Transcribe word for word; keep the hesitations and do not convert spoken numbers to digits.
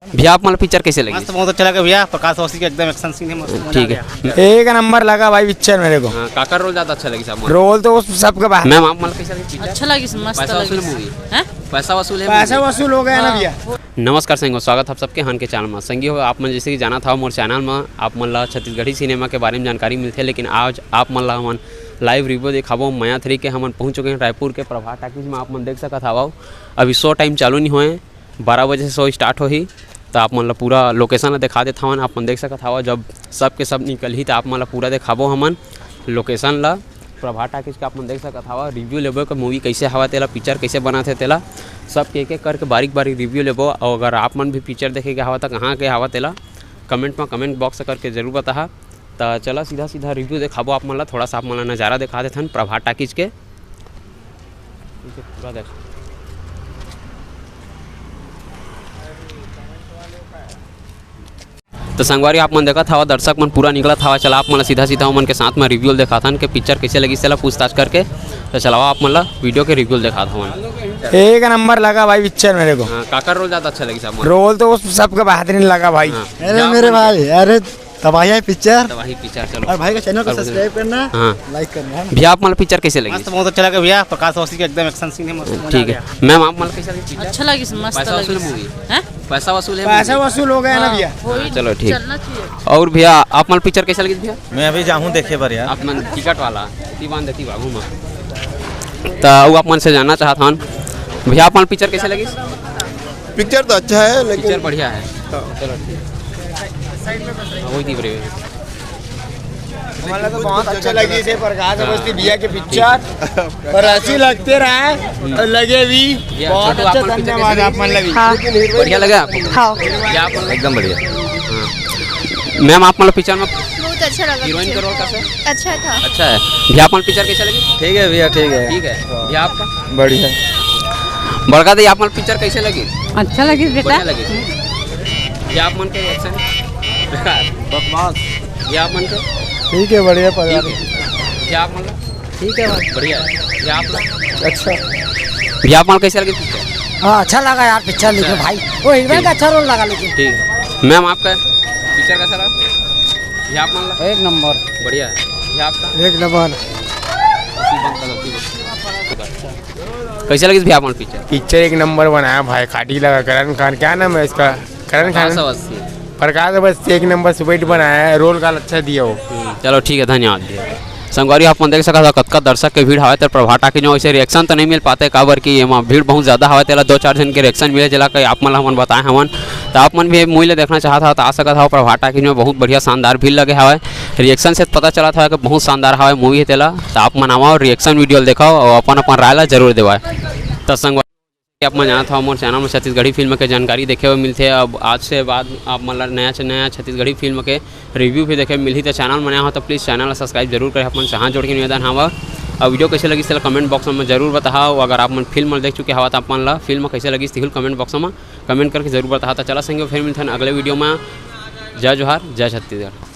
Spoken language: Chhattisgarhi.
भैया, आप मन ला पिक्चर कैसे लगी? मस्त, बहुत अच्छा लगा भैया। प्रकाश अवस्थी का एकदम एक्शन सीन है, मस्त, मजा आ गया। ठीक है। एक नंबर लगा भाई पिक्चर मेरे को। हाँ, काकर रोल ज्यादा अच्छा लगी साहब? रोल तो उस सबके बाहर। मैम, आप मन ला कैसे लगी पिक्चर? अच्छा लगी, मस्त पैसा लगी। वसूल मूवी? हैं? पैसा वसूल है पैसा मूवी? वसूल हो गया ना हाँ। भैया। नमस्कार संगो, स्वागत है आप सबके हन के चैनल में। संगी हो, आप मन जैसे कि जाना था मोर चैनल में आप मन ला छत्तीसगढ़ी सिनेमा के बारे में जानकारी मिलथे, लेकिन आज आप मन ला हमन लाइव रिव्यू दिखाबो मया थ्री के। हमन पहुंच चुके हैं रायपुर के प्रभात टाकीज में। आप मन देख सकत हवव, अभी शो टाइम चालू नहीं होए, बारह बजे से शो स्टार्ट होही। तो आप मन ला पूरा लोकेशन ला दिखा देत हवन। आप मन देख सकत हवव, जब सब के सब निकलही तो आप मन ला पूरा दिखाबो हमन लोकेशन ला। प्रभात टाकीज के आप मन देख सकत हवव, रिव्यू लेबो के मूवी कैसे हवा तेला, पिक्चर कैसे बनत हे तेला, सब के एक एक करके बारीक बारीक रिव्यू लेबो। और अगर आप मन भी पिक्चर देखे के हवा तो कहाँ के हवा तेला कमेंट में, कमेंट बॉक्स करके जरूर बताहा। तो चला सीधा सीधा रिव्यू दिखाबो आप मन ला, थोड़ा सा आप मन ला नज़ारा दिखा देथन प्रभात टाकीज के। पूरा देख। तो संगवारी, आप मन देखत हवा, दर्शक मन पूरा निकलत हवा। चला आप मन ला सीधा सीधा ओमन के साथ में रिव्यू दिखाथन के पिक्चर कैसे लगी, तेला पूछताछ करके। तो चलावा आप मन ला वीडियो के रिव्यू दिखात हवन। एक नंबर लगा भाई पिक्चर मेरे को। हाँ, काकर रोल ज्यादा अच्छा लगी साहब? रोल तो उस सबके बेहतरीन लगा भाई। हाँ। अरे मेरे भाई, अरे तबाही है पिक्चर। तबाही पिक्चर, चलो। और भाई का चैनल को और बोलो। सब्सक्राइब करना, हाँ। लाइक करना, है ना? भैया, आप मन ला पिक्चर कैसे लगी? मस्त, बहुत अच्छा लगा भैया। प्रकाश अवस्थी का एकदम एक्शन सीन है, मस्त, मजा आ ठीक है। गया। मैम, आप मन ला कैसे लगी पिक्चर? अच्छा लगी, मस्त पैसा लगी। वसूल मूवी? हैं? पैसा वसूल है पैसा मूवी? वसूल हो गया ना हाँ, भैया? वही हाँ, चलो, ठीक। चलना चाहिए। और भैया, आप मन ला पिक्चर कैसे लगी भैया? मैं अभी जाहूँ देखे बर यार। आप मन टिकट वाला, दीवान देखी बाबू माँ। तो वो आप मन से जानना चाहत हन, भैया, आप मन ला पिक्चर कैसे लगी? पिक्चर तो अच्छा है, लेकिन पिक्चर बढ़िया है। हाँ। चलो, ठीक है। हाँ, वही दीप रहे हैं। हमारा तो बहुत अच्छा लगी इसे प्रकाश हाँ। अवस्थी भैया के पिक्चर, और ऐसी लगते रहे और लगे भी। भैया, बहुत छोटू, अच्छा, आप मन पिक्चर धन्यवाद कैसे आप मन लगी? हाँ। बढ़िया लगा आपको? हाँ। भैया, आप मन एकदम बढ़िया। हाँ। मैम, आप मन ला पिक्चर में बहुत अच्छा लगा हीरोइन का पिक्चर। रोल कैसे? अच्छा था। अच्छा है। भैया, आप मन ला पिक्चर कैसे लगी? ठीक है भैया, ठीक है। ठीक है। भैया, आपका? बढ़िया। बड़का दी, आप मन ला पिक्चर कैसे लगी? अच्छा लगी बेटा। बढ़िया लगी। भैया, आप मन के एक्शन? बेकार। बकवास। भैया, आप मन के? ठीक है, बढ़िया परिवार। ठीक है। भैया, आप मन ला? ठीक है भाई। बढ़िया। भैया, आप ला? अच्छा। भैया, आप मन ला कैसे लगी पिक्चर? हाँ, अच्छा लगा यार पिक्चर, लेकिन अच्छा। भाई वो हीरोइन का अच्छा रोल लगा, लेकिन ठीक है। मैम, आपका पिक्चर कैसा लगा? भैया, आप मन ला? एक नंबर। बढ़िया है। भैया, आपका? एक नंबर। कैसे लगी भैया आप मन ला पिक्चर? पिक्चर एक नंबर बनाया भाई, खाटी लगा। करण खान, क्या नाम है इसका? करण खान। प्रकाश अवस्थी। प्रकाश अवस्थी एक नंबर सुपरहिट बनाया है, रोल का अच्छा दिया हो। हम्म, चलो ठीक है, धन्यवाद भैया। संगवारी, आप मन देख सकत हव कतका दर्शक के भीड़ हवय, त प्रभात टाकीज में वैसे रिएक्शन तो नहीं मिल पाते, काबर कि एमा भीड़ बहुत ज्यादा हवय। तेला दो चार झन के रिएक्शन मिले, जेला कि आप मन ला हमन बताए हवन। त आप मन भी मूवी ला देखना चाहत हव त आ सकत हव। प्रभात टाकीज में बहुत बढ़िया शानदार भीड़ लगे हवय। रिएक्शन से पता चलत हवय कि बहुत शानदार हवय मूवी हे तेला। त आप मन आवव, रिएक्शन वीडियो ला देखव और अपन अपन राय ला जरूर देवय। त संगवारी, आप मन जानत हव, मोर चैनल में छत्तीसगढ़ी फिल्म के जानकारी देखे हुए मिलथे। अब आज से बाद आप मन ला नया से नया छत्तीसगढ़ी फिल्म के रिव्यू भी देखे मिलही। तो चैनल में नया हो तो प्लीज चैनल ला सब्सक्राइब जरूर करें, अपन से हाथ जोड़ के निवेदन हवा। और वीडियो कैसे लगी, तेला कमेंट बॉक्स में जरूर बताओ। अगर आप मन फिल्म देख चुके हवा तो आप मन ला फिल्म कैसे लगी, तेहू कमेंट बॉक्स में कमेंट करके जरूर बताओ। तो चला संगवारी, फिर मिलथन अगले वीडियो में। जय जोहार, जय छत्तीसगढ़।